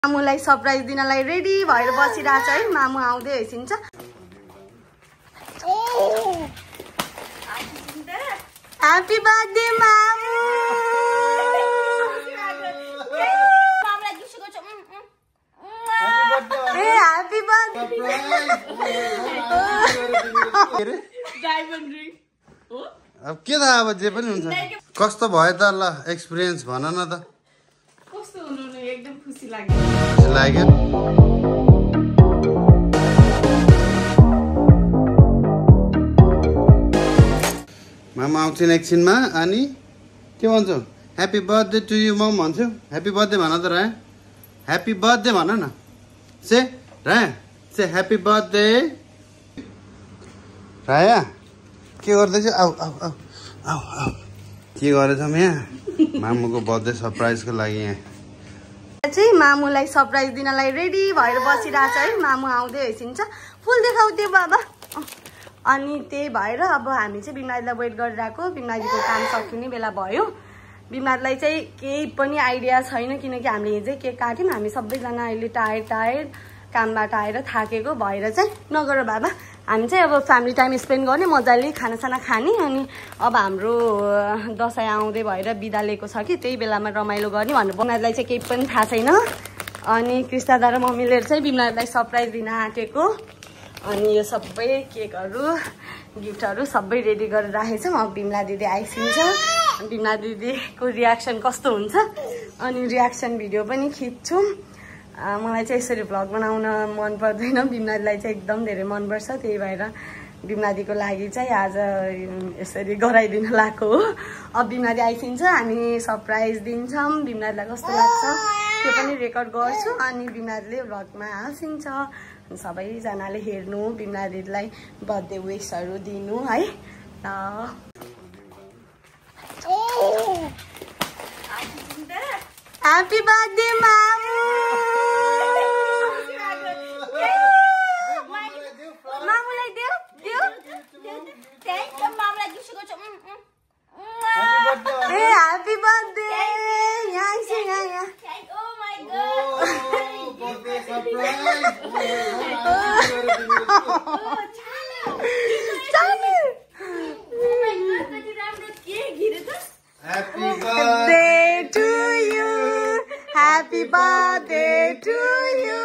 मामुलाई surprise दिनलाई ready भएर बसिरहेछ है। मामु आउँदै हैसिन्छ। ह्यापी बर्थडे मामु। ए ह्यापी बर्थडे। डायमन्ड रिङ हो। अब के त अब जे पनि हुन्छ। कस्तो भयो त ल एक्सपिरियन्स भन न त। कस्तो हुनु नि एकदम खुसी लाग्यो। खुसी लाग्यो। मामा आउँछन् एकछिनमा अनि के भन्छौ? ह्यापी बर्थडे टु यु मम भन्छौ? ह्यापी बर्थडे भन त राया। ह्यापी बर्थडे भन न। से राया से ह्यापी बर्थडे। राया के गर्दैछ? आऊ आऊ आऊ आऊ आऊ के गरेछौँ यहाँ? मामुको बर्थडे सरप्राइजको लागि यहाँ चाहिँ मामुलाई सरप्राइज दिनलाई रेडी भएर बसिरहेछ है। मामु आउँदै हैसिन्छ। फुल देखाउ त्यो बाबा। अनि त्यही भएर अब हामी चाहिँ बिमलाजीलाई वेट गरिरहेको। बिमलाजीको काम सकिने बेला भयो। बिमलाजीलाई चाहिँ केही पनि आइडिया छैन किनकि हामीले हिजै केक काट्यौँ। हामी सबैजना अहिले टायर्ड कामबाट आएर थाकेको भएर चाहिँ नगर बाबा। हामी चाहिँ अब फ्यामिली टाइम स्पेन्ड गर्ने, मजाले खानासाना खाने। अनि अब हाम्रो दसैँ आउँदै भएर बिदा लिएको छ कि त्यही बेलामा रमाइलो गर्ने भनेर बिमलाजीलाई चाहिँ केही पनि थाहा छैन। अनि कृष्णदा र मम्मीले चाहिँ बिमलाजीलाई सरप्राइज दिन आँटेको। अनि यो सबै केकहरू गिफ्टहरू सबै रेडी गरेर राखेछौँ। अब बिमला दिदी आइसिन्छ। बिमला दिदीको रियाक्सन कस्तो हुन्छ अनि रियाक्सन भिडियो पनि खिच्छौँ। मलाई चाहिँ यसरी भ्लग बनाउन मन पर्दैन। बिमलाजीलाई चाहिँ एकदम धेरै मनपर्छ। त्यही भएर बिमलाजीको लागि चाहिँ आज यसरी गराइदिन लागेको हो। अब बिमलाजी आइसिन्छ, हामी सरप्राइज दिन्छौँ। बिमलाजीलाई कस्तो लाग्छ त्यो पनि रेकर्ड गर्छु। अनि बिमलाजीले भ्लगमा हाल्छिन्छ। सबैजनाले हेर्नु, बिमला दिदीलाई बर्थडे विशहरू दिनु है। Happy birthday मामु। मामुलाई देऊ देऊ। ए ह्यापी बर्थडे। यहाँ यहाँ Happy birthday to you. Happy birthday to you.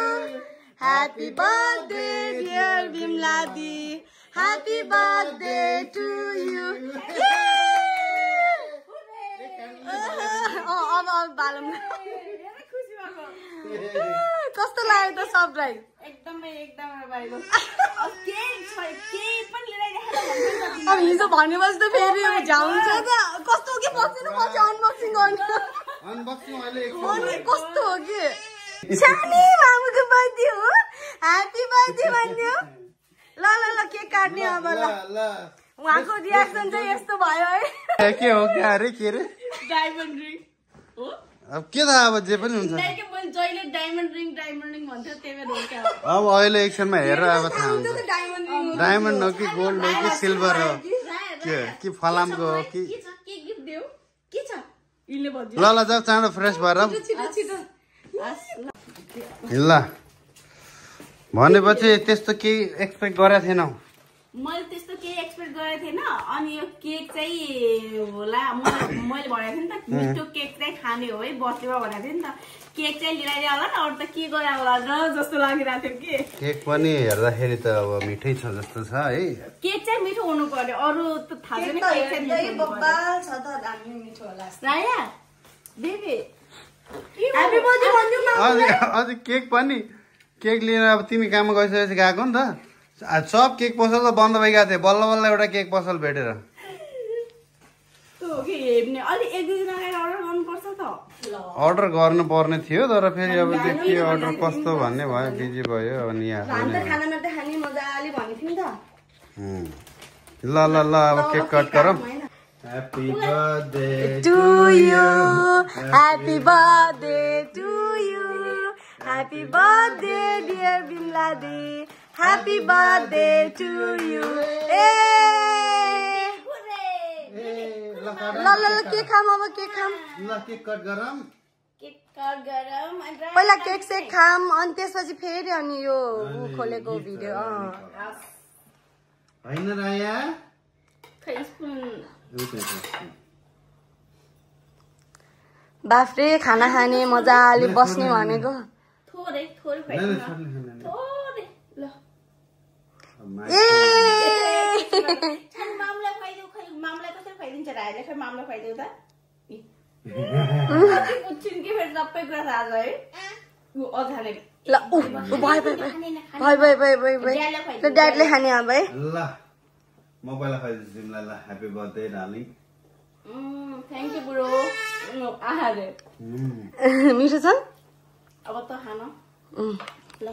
Happy birthday dear Bimladi. Happy birthday to you. अब बालम कस्तो लाग्यो त सरप्राइज? एकदमै रमाइलो। अब हिजो भनेपछि त फेरि झ्याउँछ त। कस्तो हो कि बसेर पछि अनबक्सिङ गर्ने कस्तो हो कि? सानी मामुको बर्थडे हो। ह्यापी बर्थडे भन्यो। ल ल ल केक काट्ने अब ल। उहाँको रियाक्सन चाहिँ यस्तो भयो है। के हो क्या अरे के अरे? डायमन्ड रिङ हो। अब के त अब जे पनि हुन्छ। जहिले डायमन्ड रिङ भन्थ्यो त्यही भएर हो क्या। अब अहिले एकछिनमा हेरेर अब थाहा हुन्छ डायमन्ड हो कि गोल्ड हो कि सिल्भर हो कि फलामको हो कि। ल ल जाऊ चाँडो फ्रेस भएर। ल भनेपछि त्यस्तो केही एक्सपेक्ट गरेको थिएनौ? मैले त्यस्तो केही एक्सपेक्ट गरेको थिएन। अनि यो केक चाहिँ होला मैले भनेको थिएँ नि त मिठो केक चाहिँ खाने हो है बर्थडेमा भनेको थिएँ नि त। केक चाहिँ लिएर आयो होला नि, अरू त के गरे होला र जस्तो लागिरहेको थियो कि। केक पनि हेर्दाखेरि त अब मिठै छ जस्तो छ है। केक चाहिँ मिठो हुनु पर्यो, अरू त थाहा छैन। राया बेबी ह्यापी बर्थडे भन्नु न। अझ केक पनि केक लिएर अब तिमी काममा गइसकेपछि गएको नि त। सब केक पसल त बन्द भइगएको थियो। बल्ल बल्ल एउटा केक पसल भेटेर अर्डर गर्नु पर्ने थियो तर फेरि अब त्यो के अर्डर कस्तो भन्ने भयो, बिजी भयो। अनि ल ल ल अब केक कट गरौँ। Happy birthday to you. Happy birthday to you. Happy birthday dear बिमलादी। Happy birthday to you. ल ल ल केक खाम अब केक खाम। ल केक कट गरौँ। केक पहिला केक सेक खाम अनि त्यसपछि फेरि अनि यो खोलेको भिडियो हैन राया बाफ्रे खाना खाने मजाले बस्ने भनेको थोरै ए मामलाई खुवाइदेऊ खै मामलाई कसरी खुवाइदिन्छ रायले खै मामलाई खुवाइदेऊ त पुच्छिन् कि फेरि सबै कुरा थाहा छ है अझाले ल भाइ ड्याडले खाने अब है ल म पहिला खुवाइदिन्छु तिमीलाई ल happy birthday darling thank you bro आहारे मिठो छ अब त खान ल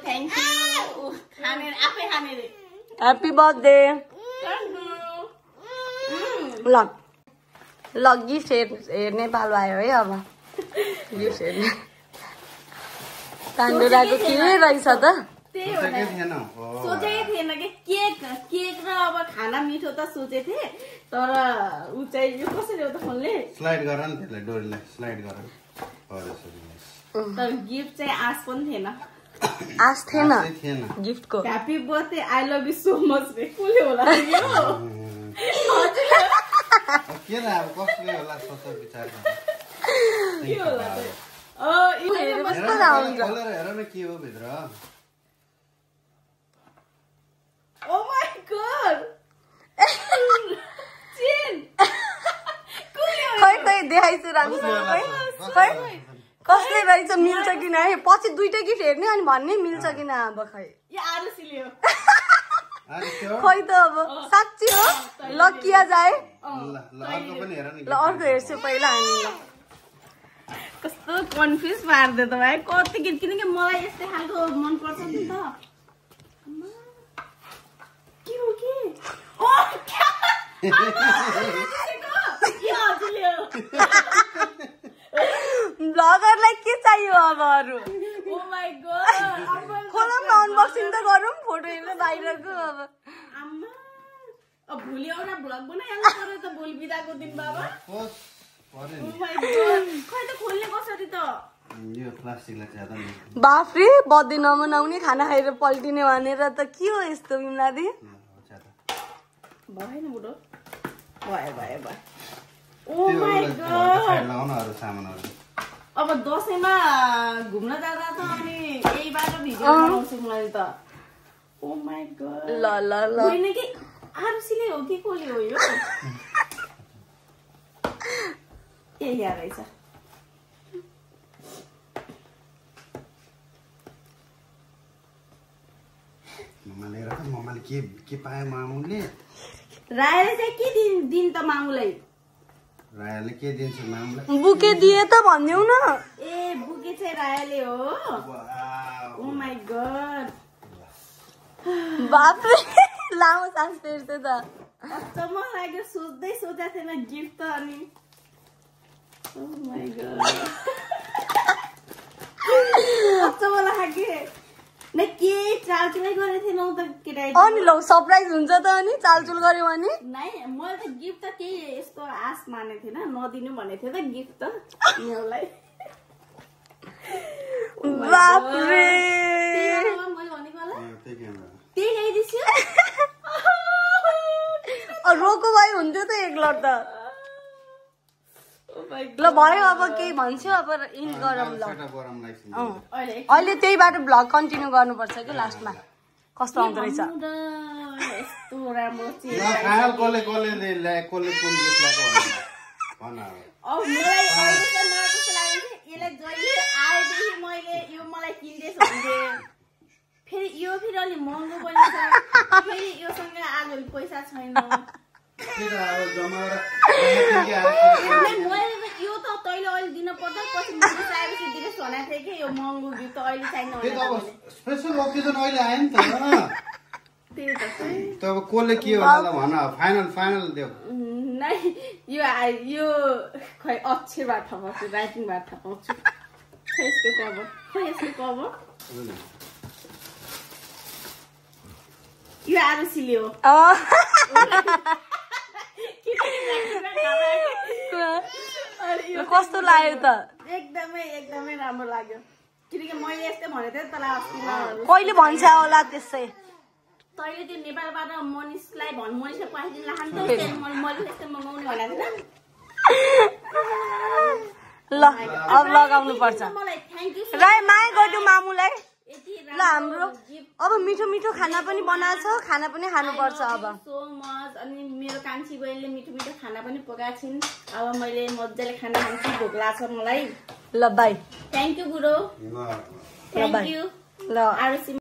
थ्याङ्क यू खाने आफै खाने रे ह्यापी बर्थडे ल ल गिफ्ट हेर्ने पालो आयो है अब गिफ्ट हेर्ने तान्डुराको के रहेछ त त्यही हो सोचेकै थिएन कि केक र अब खाना मिठो त सोचे थिएँ तर ऊ चाहिँ यो कसरी हो त खोल्ने स्लाइड गर नि त्यसलाई डोरीलाई स्लाइड गर तर गिफ्ट चाहिँ आश पनि थिएन आश थिएन गिफ्टको happy birthday I love you so much रे कसले होला के ला अब कसले होला सोच विचार के होला हेर न के हो भित्र ओ माय गॉड चिन खै देखाइछु राम्रोसँग खै कसले रहेछ मिल्छ कि न पछि दुईटै गिफ्ट हेर्ने अनि भन्ने मिल्छ कि न अब खै खै त अब साँच्ची हो ल किया जाए ल अर्को हेर्छु पहिला हामी ल कस्तो कन्फ्युज पार्दै त भाइ कति गीत किनकि मलाई यस्तै खालको मनपर्छ नि त के हो के ब्लगरलाई के चाहियो अब अरू ओ माय गॉड खोलौँ न अनबक्सिङ त गरौँ फोटो हेर्नु बाहिरको अब आम्मा अब भोलि एउटा भ्लग बनाइहाल्नु पर्यो त भोलि बिदाको दिन बाबा ओ माय गॉड खै त खोल्ने कसरी त यो प्लास्टिकलाई ज्यादा बाफ्रे बर्थडे नमनाउने खाना खाएर पल्टिने भनेर त के हो यस्तो बिमलादी भएन बुढो भयो ओ माय गॉड अब दसैँमा घुम्न जाँदा त अनि यही बाटो भिडियो बनाउँछु मैले त ओ माय गॉड ल होइन कि आरुसीले हो कि कसले हो यो ए यहाँ रहेछ ममाले के पायो मामुले रायले चाहिँ के दिन त मामुलाई रायाले के दिन्छ मामुलाई बुके दिए त भन्देऊ न ए बुके चाहिँ रायले हो ओ माय गॉड बाफ्रे लामो सास फेर्छ त अचम्म लाग्यो सोच्दै सोचेको थिएन गिफ्ट त अनि ओ माय गॉड अचम्म लाग्यो न के चालचुलै गरेको थिएनौ त केटा अनि ल सरप्राइज हुन्छ त अनि चालचुल गर्यो भने नै मैले त गिफ्ट त केही यस्तो आश मानेको थिएन नदिनु भनेको थियो त गिफ्ट त मेलाई बाफ्रे मैले भनेको होला त्यही ल्याइदिन्छु रोको भाइ हुन्थ्यो त एकलट त ल भयो अब केही भन्छु अब इन गरौँ ल अहिले त्यहीबाट भ्लग कन्टिन्यू गर्नुपर्छ कि लास्टमा कस्तो आउँदो रहेछ फेरि यो फेरि अलिक महँगो पनि छ फेरि योसँग आज पैसा छैन यो त तैँले अहिले दिन पर्दा पछि मुलुक आएपछि दिनुहोस् भनेको थिएँ कि यो महँगो गिफ्ट त अहिले चाहिने स्पेशल ओकेजन अहिले आयो नि त त्यही त अब कसले के होला भन फाइनल देऊ नै यो खै अक्षरबाट थाहा पाउँछु राइटिङबाट थाहा पाउँछु खै यसको कभर यो आरुसीले हो कस्तो लाग्यो त एकदमै राम्रो लाग्यो किनकि मैले यस्तै भनेको थिएँ तँलाई अस्ति कहिले भन्छ होला त्यसै तैँले त्यो नेपालबाट मनिषलाई मनिषले पठाइदिनु लाग्छ नि त मैले त्यस्तै मगाउने भनेको थिएन ल अब लगाउनु पर्छ मलाई थ्याङ्क यू राई माया गर्नु मामुलाई ल हाम्रो अब मिठो मिठो खाना पनि बनाएको छ खाना पनि खानुपर्छ अब सो मच अनि मेरो कान्छी बहिनीले मिठो मिठो खाना पनि पकाएको छिन् अब मैले मजाले खाना खान्छु भोक लाग्छ मलाई ल बाई थ्याङ्क यू बुढो ल बाई थ्याङ्क यू ल आरुषि